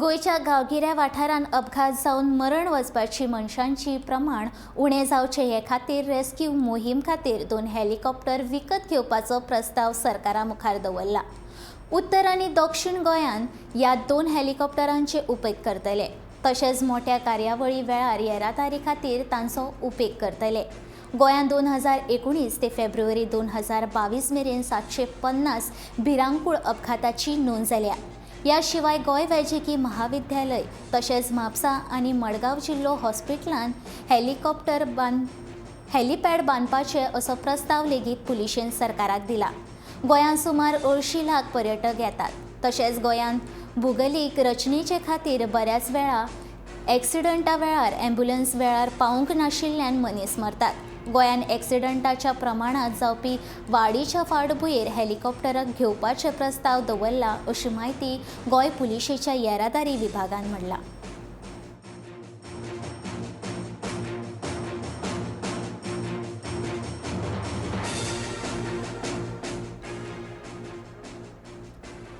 गोंयच्या गांवगिऱ्या वाठारांत अपघात जावन मरण वचपाची मनशांची प्रमाण उणें जावचें हे खातीर रेस्क्यू मोहीम खातीर 2 हेलिकॉप्टर विकत घेवपाचो प्रस्ताव सरकारा मुखार दवरला. उत्तर आनी दक्षिण गोंयांत ह्या 2 हेलिकॉप्टरांचे उपेग करतले. तशेंच मोठ्या कार्यावळी वेळार येरादारी खातीर तांचो उपेग करतले. गोंयांत 2019 ते फेब्रुवारी 2022 मेरेन 750 भिरांकूळ अपघाताची नोंद जाल्या. ह्या शिवाय गोंय वैजकी महाविद्यालय तशेंच म्हापसा आनी मडगांव जिल्लो हॉस्पिटलांत हेलिपॅड बांदपाचे असो प्रस्ताव लेगीत पुलिशेन सरकाराक दिला. गोंयांत सुमार 80 लाख पर्यटक येतात. तशेंच गोंयांत भुगोलीक रचनेचे खातीर बऱ्याच वेळा एक्सिडंटा वेळार ॲम्ब्युलन्स वेळार पावूंक नाशिल्ल्यान मनीस मरतात. गोंयांत एक्सिडंटाच्या प्रमाणांत जावपी वाडीच्या फाटभुंयेर हेलिकॉप्टराक घेवपाचे प्रस्ताव दवरला अशी म्हायती गोंय पुलिशेच्या येरादारी विभागान म्हणलां.